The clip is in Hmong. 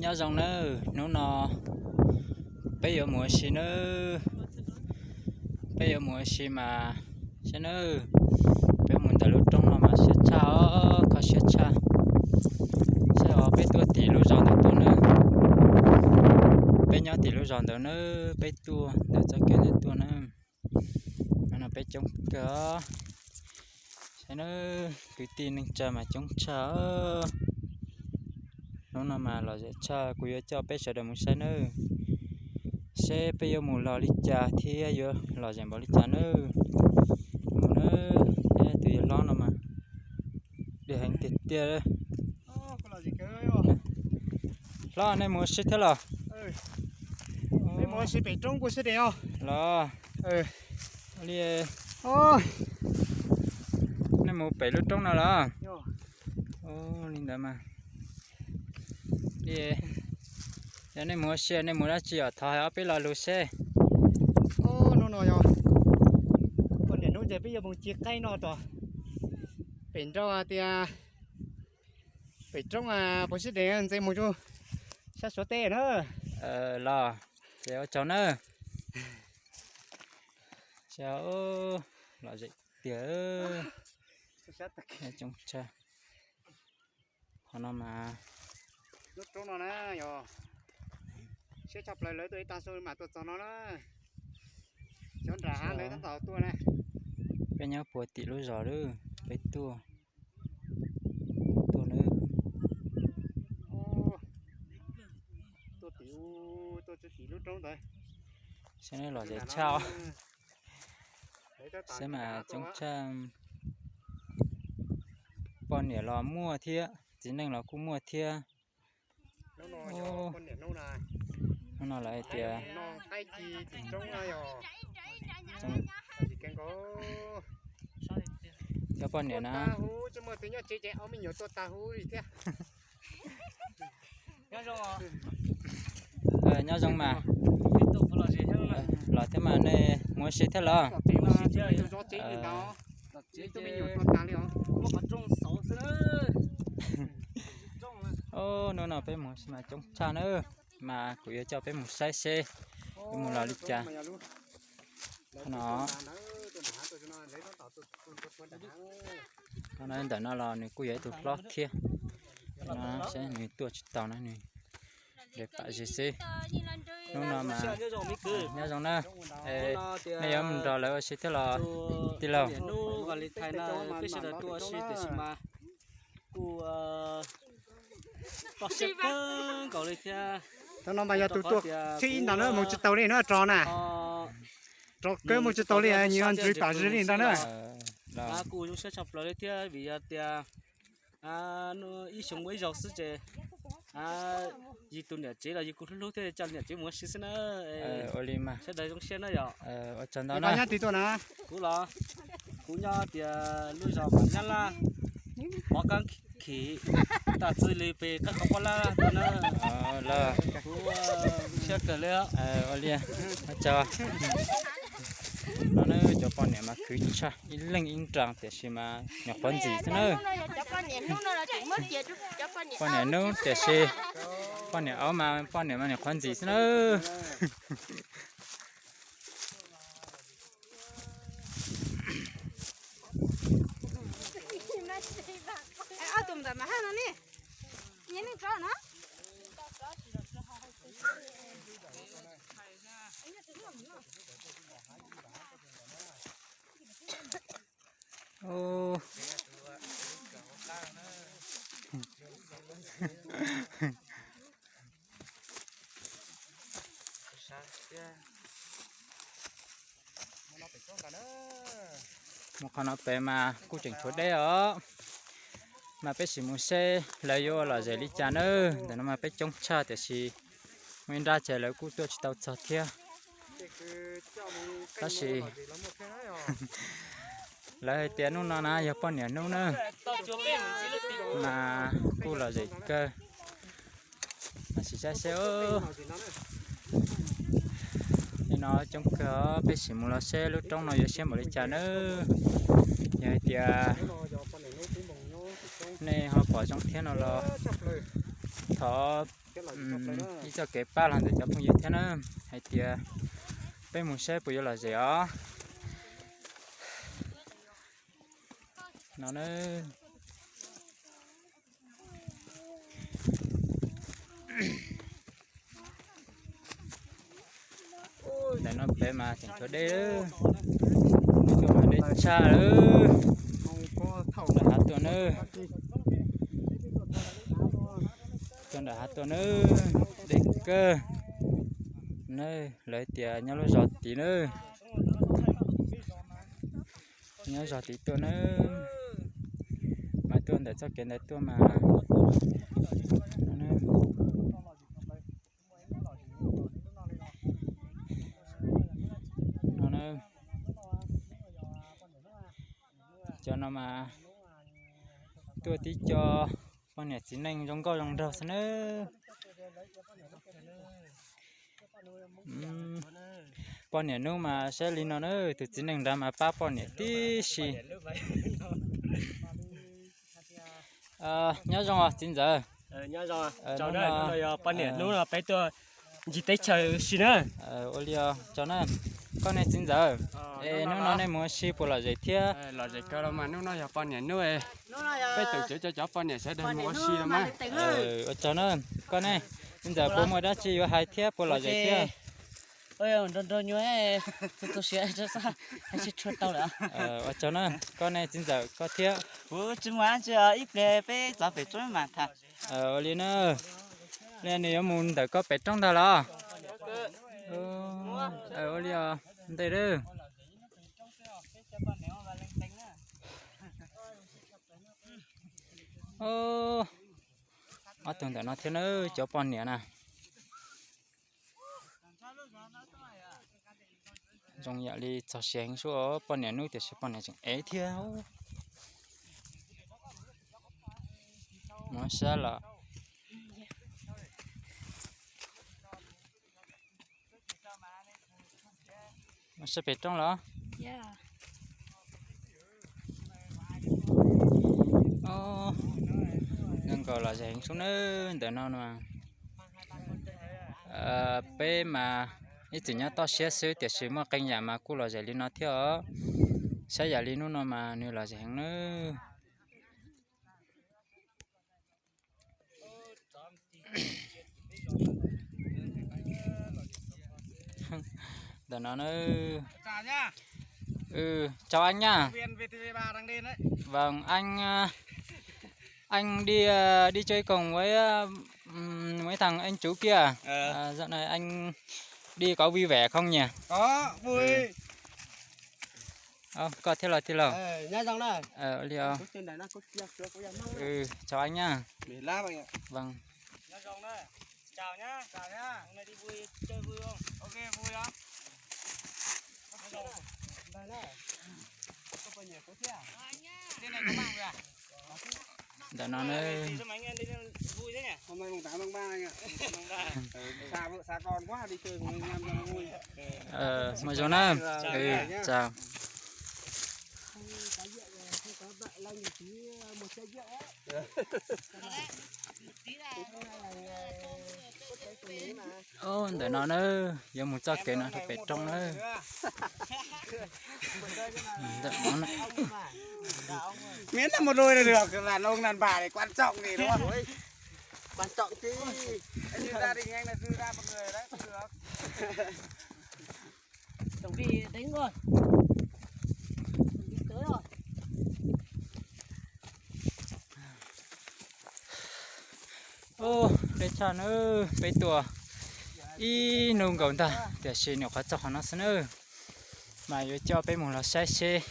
Nyob zoo nawb, hnub no peb yuav mus ua si nawb. Peb yuav mus ua si mas saib nawb, peb mus ntawm lub roob no mas siab tshaj os, kho siab tshaj. Saib os, peb tuaj tim lub zos ntawd tuaj nawb. Peb nyob tim lub zos ntawd nawb, peb tuaj ntawm txoj kev ntawd tuaj nawb. Hnub no peb coob kawg os. Saib nawb, kwv tij neej tsa mas coob tshaj. Hnub no mas lom zem tshaj, kuv yuav coj peb sawv daws mus saib nawb, seb peb yuav mus lom li cas thiab yuav lom zem npaum li cas nawb. Mus nawb, tus yawg hlob no mas dim heev tiag tiag. Hlob, nej mus ua si thiab los? Los li, nej mus pem lub roob no los? Li ntawd mas, li, yog nej mus ua si nej mus dab tsi os, thov hais ob peb lo lus seb. Hnub no yog poj niam hnub ces peb yuav mus ci qaib no rau pem nrau tias pem roob puas sib deev ntxiv mus rau sab Suav teb na. Los, ces ua tsaug nawb. Lom zem tiag. Coob tshaj. Qhov no mas, lub roob no na, yog siab tshaj plaws lawv tuaj ib tag su mam tuaj txog no na. Cov nram hav lawv tab tom tuaj na. Peb nyob puag tim lub zos lawm, peb tuaj, tuaj na. Tuaj tim, tuaj tim lub roob ntawd. Saib lom zem tshaj os. Saib mas coob tshaj. Poj niam los muaj thiab, txiv neej los kuj muaj thiab. Hnub no lawv hais tias cov poj niam na. Nyob zoo mas. Los thiab mas, nej mus ua si thiab los? Hnub no peb mus ua si mas coob tshaj na, mas kuv yuav coj peb mus saib seb yuav mus los li cas. Qhov no, qhov no ntawm no los nws kuj yog ib tug hlob thiab. No saib nws tuaj tsis tau na, nws nres pam zis xwb. Hnub no mas, nyob zoo na. Nej yuav mus nrog lawv ua si thiab los tij laug? Kuj toj siab kawg nkaus li thiab. Thaum no mas yog tus tuaj thib ib ntag na, mus tsis tau li na, rov na. Rov kawg mus tsis tau li, nws nres pam zis li ntag na. Kuj zoo siab tshaj plaws li thiab vim yog tias ib xyoo muaj ib zaug xwb ces yus tus niam tsev los yus kuj hlub hlub thiab coj niam tsev mus ua si xwb na. Sawv daws zoo siab na yom. Kuv los, kuv nyob tias lub zos Vam Nyab Laj, Pov Kab Khim, tas txij li pem qab qhov Pov Lab tuaj na. Kuv siab kawg li. Ua li, no na, cov poj niam mas khwv tshaj, ib leeg ib nra tiam sis mas nyuam qhuav ntxim xwb na. Poj niam hnub tiam sis, poj niam aub mas poj niam mas nyuam qhuav ntxim xwb na. Mus qhov no pem mas kuj tseem tshuav deb os. Mas peb sim mus seb lawv yuav ua lom zem li cas nawb. Ntawm no mas peb coob tshaj tiam sis muaj ib nrab ces lawv kuj tuaj tsis tau txog thiab. Tab sis lawv hais tias hnub no na yog poj niam hnub na, mas kuj lom zem kawg. Mas sim saib seb, nim no coob kawg os, peb sim mus los seb lub roob no yuav siab npaum li cas nawb. Yog hais tias nej ho pom zoo thiab no los thov Ib txoj kev pab los ntawm cov phooj ywg thiab na, hais tias peb mus saib puas yuav lom zem os. No na. Ntawm no pem mas tseem tshuav dej, tuaj mas dej tshaj lawm. Nram hav tuaj na, tuaj nram hav tuaj na, dej kawg na. Lawv tias nyob lub zos tid na, nyob zos tid tuaj na. Mas tuaj ntawm txoj kev ntawd tuaj mas, no na, cov no mas tuaj tib co poj niam txiv neej zoo nkauj zoo nraug xwb nawb. Poj niam hnub mas saib li no na, tus txiv neej nrad mas pab poj niam tib si. Nyob zoo os txiv ntxawm. Hnub no yog poj niam hnub no peb tuaj ncig teb chaws si na. Ua li os, tsaug na. Koj ne txiv ntxawm, es hnub no nej mus ua si puas lom zem thiab? Lom zem kawg los mas, hnub no yog poj niam hnub, peb tus cov cov cov poj niam sawv daws mus ua si los mas. Ua tsaug na. Koj ne txiv ntxawm, puas muaj dab tsi yuav hais thiab puas lom zem thiab? Nrog nrog nyuag, tu tu siav, hais tsis tshua tau lawm. Ua tsaug na. Koj ne txiv ntxawm, koj thiab? Kuv tsis muaj dab tsi, ib pliag peb txog pem roob mas tham. Ua li na, li nws yuav mus ntawm koj pem roob ntag los? Ua li os, ntej lawm. Ob tug ntawm no thiab na, cov poj niam na. Zoo yam li txog siav heev sub, poj niam hnub tiam sis poj niam tseem ev thiab. Mus sab los. Mus sab pem roob los. Zoo nkaus los zem heev sub nawb ntawm no no. Peb mas ib txwm nyob toj siab xwb tiam sis muaj qee yam mas kuj los zem li no thiab os. Saib yam li hnub no mas nws los zem heev nawb. Ntawm no na. Chào anh nha. Vâng, anh, anh đi, đi chơi cùng với, với thằng anh chủ kia. À, dạo này anh đi có vui vẻ không nhỉ? Có, vui. Koj thiab los tij laug? Nyob zoo na. Ua li os. Chào anh nha. Vâng. Nyob zoo na. Chào nhá. Chào nhá. Hôm nay đi vui, chơi vui không? Ok, vui lắm. Ntawm no na. Đi xe máy anh đi vui thế nhỉ? Hôm nay mùng tám tháng ba anh ạ. Mùng tám tháng ba. Ừ, xa vợ xa con quá, đi chơi cùng anh em cho nó vui. Ờ, mời Dầu Nam. Chào nhá. Chào. Ub, ntawm no na, yuav mus txoj kev no rau pem roob na. Ntawm no na. Miễn là một đôi là được, đàn ông đàn bà thì quan trọng gì đúng không? Quan trọng chứ. Anh như gia đình anh là dư ra một người đấy, không được. Chuẩn bị đánh rồi. Chuẩn bị tới rồi. Ub, deb tshaj nawb, peb tuaj ib hnub nkaus ntag tiam sis nyuam qhuav txog qhov no xwb nawb. Mas yuav coj peb mus los saib seb